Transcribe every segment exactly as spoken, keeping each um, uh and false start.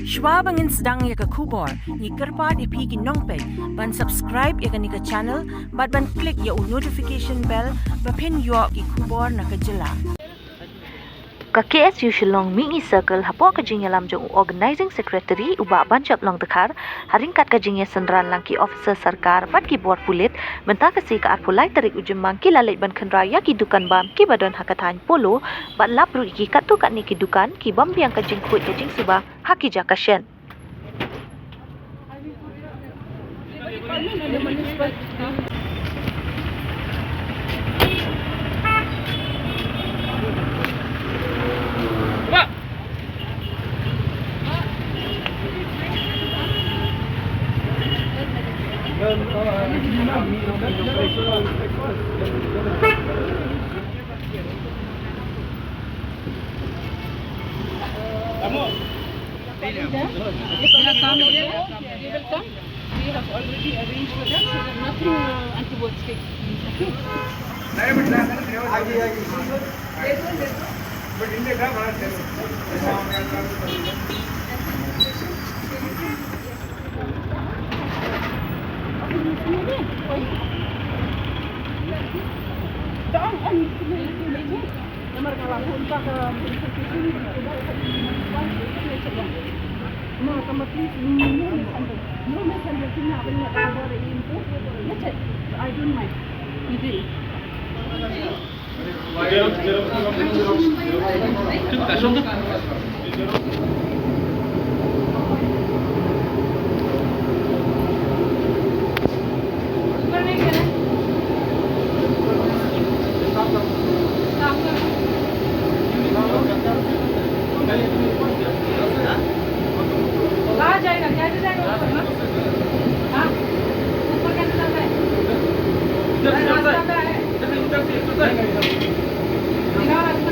Shwa ba ngin sdang ïa ka khubor, ngi kyrpad ïa phi ki nongpeit ban subscribe ïa kane ka channel bad ban click ïa u notification bell ba phin ïoh ki khubor na ka jylla. Ka K S U Shillong Mihngi Circle hapoh ka jingïalam jong u Organising Secretary u Bah Banjap Longdkhar, ha ryngkat ka jingïasynran lang ki officer sorkar bad ki bor pulit, mynta ka sngi ka arphew lai tarik u Jymmang ki la leit ban khynra ïa ki dukan bam kiba don ha ka thaiñ Polo, bad lap ruh ïa ki katto katne ki dukan ki bym biang ka jingkhuid ka jingsuba ha ki jaka shet. They will come, they will come. We have already arranged for that, so that nothing, uh, untoward takes place. Okay? I don't mind. कहाँ जाएगा? कैसे जाएगा ऊपर ना? हाँ? ऊपर कैसे जाता है? इधर से चलता है। रास्ता क्या है? इधर से, इधर से चलता है। दिखाओ रास्ता।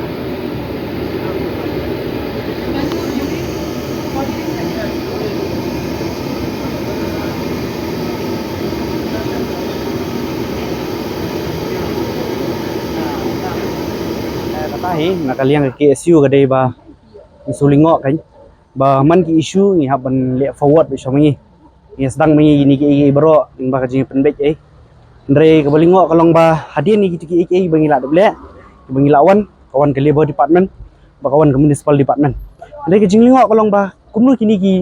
Kata hi, na ka liang ka K S U ka dei ba ngi shu lyngngoh kan ba man ki issue ngi hap ban leh forward bad shong ngi. Ngi sdang ma ngi kine kiei kiei baroh lyngba ka jingpynbeit ei. Hynrei kaba lyngngoh ka long ba hadien kine kiei kiei ba ngi la dep leh, ba ngi la wan, ka wan ka Labour Department, ba ka wan ka Municipal Department. Hynrei ka jinglyngngoh ka long ba kumno kine ki,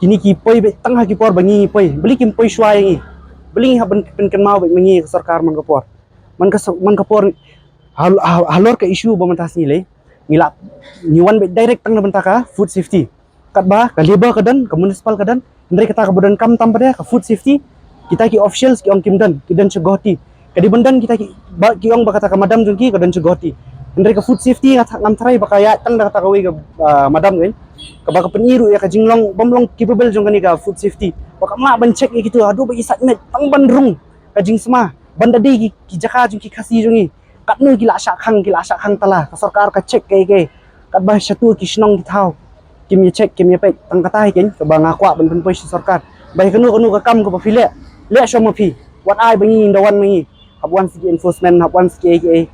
kine ki poi beit tang ha ki por ba ngi poi. Balei kim poi shuwa ïa ngi? Balei ngi hap ban pynkynmaw beit ma ngi ka sorkar man ka por? Man ka sor-, man ka por hal-, hal-, halor ka issue ba mynta sngi lei ngi la, ngi wan beit direct tang na bynta ka food safety. Katba ka Labour ka don, ka Municipal ka don, hynrei kata kaba donkam tam pat ka food safety, kita ki officials ki ong kim don, ki don sha Guwahati. Ka dei ban don kita ki, ba ki ong ba kata ka madam jong ki ka don sha Guwahati. Hynrei ka food safety nga tha-, ngam tharai ba ka ïaid tang da kata kawei ka, ah, madam kan, kaba ka pyni ruh ïa ka jinglong bym long capable jong kane ka food safety. Ba kam lah ban check ïa kito, haduh ba i sait met tang ban rung ka jingsma ban da dei ki, ki jaka jong ki Khasi jong ngi. Katno ki la shah khang, ki la shah khang tala, ka sorkar ka check kaei kaei. Katba shato ki shnong ki thaw kim ïa check, kim ïa peit, tang kata hi kan kaba nga kwah ban pynpoi sha sorkar. Ba ïa kano kano ka kam kaba phi leh, leh shong ma phi. Wat ai ba ngi da wan ma ngi, hap wan sa ki enforcement, hap wan sa kiei kiei.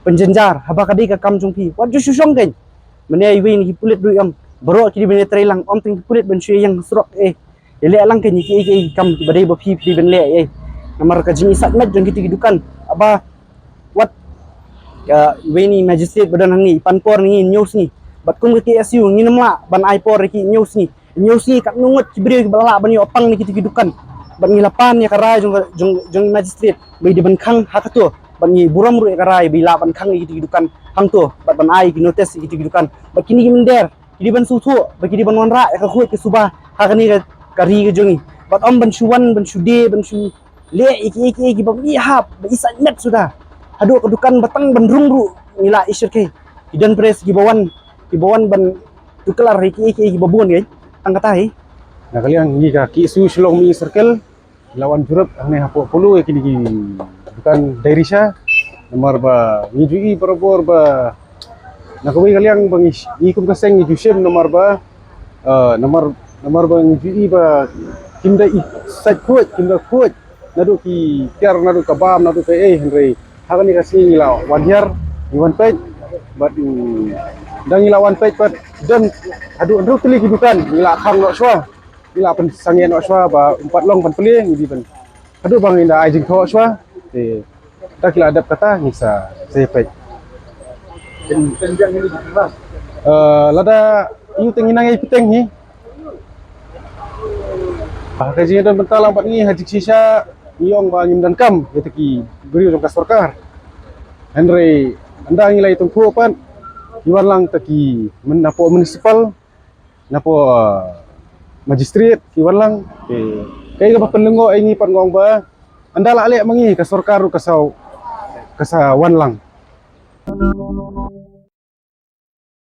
Pynjynjar, haba ka dei ka kam jong phi, wat ju shu shong kan. Mynne iwei na ki pulit ruh i ong, baroh ki dei ban ïatrei lang, ym tang ki pulit ban shu ïeng surok eh. Ïaleh lang kan ïa kiei kiei ki kam kiba dei ba phi phi dei ban leh eh. Namar ka jingisait met jong kito ki dukan, haba wat, ah, iwei na i magistrate ba don hangne i pan por na ngi hynñiew sngi. Bad kum ka K S U ngim lah ban ai por ïa ki hynñiew sngi. Hynñiew sngi katno ngut ki briew kiba la lah ban ïoh pang na kito ki dukan. Bad ngi la pan ïa ka rai jong, jong, jong i magistrate ba i dei ban khang ha kato. Bad ngi burom ruh ïa ka rai ba i lah ban khang ïa kito ki dukan hangto bad ban ai ïa ki notice ïa kito ki dukan. Bad kine ki mynder ki dei ban sngewthuh ba ki dei ban wanrah ïa ka khuid ka suba ha kane ka, ka ri ka jong ngi. Bad ym ban shu wan, ban shu die, ban shu leh ïa kiei kiei kiba mih hap, ba i sait met suda. Haduh ka dukan ba tang ban rung ruh ngi la i shyrkhei. Ki don press kiba wan, kiba wan ban tuklar ïa kiei kiei kiba bun kan. Tang kata hi. Na ka liang ngi ka K S U Shillong Mihngi Circle la wan jurip hangne hapoh Polo ïa kine ki dukan dairy sha. Namar ba ngi ju i barabor ba na kawei ka liang ba ngi, ngi kum ka seng ngi ju shim namar ba, eh, namar, namar ba ngi ju i ba kim da i sait khuid, kim da khuid. Naduh ki tiar, naduh ka bam, naduh kaei, hynrei ha kane ka sngi ngi la wan hiar, ngi wan peit. Bad, mm, Da ngi la wan peit pat, don haduh hynriew tylli ki dukan ngi la khang noh shuwa. Ngi la pynsangeh noh shuwa ba ym pat long ban plie, ngi dei ban, haduh ba ngin da ai jingthoh shuwa. Te da ki la dep kata, ngi sa, sa peit. Eh, lada ïoh te ngi nang ïai pateng hi. Ah, ka jingdon bynta lang bad ngi ha jingshisha, ngi ong ba ngim donkam ïa te ki briew jong ka sorkar. Hynrei ynda ngi la ïathuh pat, ki wan lang te ki, napoh municipal, napoh, ah, magistrate, ki wan lang. Te kaei kaba pynlyngngoh ïa ngi pat, nga ong ba ynda la leh ma ngi, ka sorkar ruh ka sa, ka sa wan lang.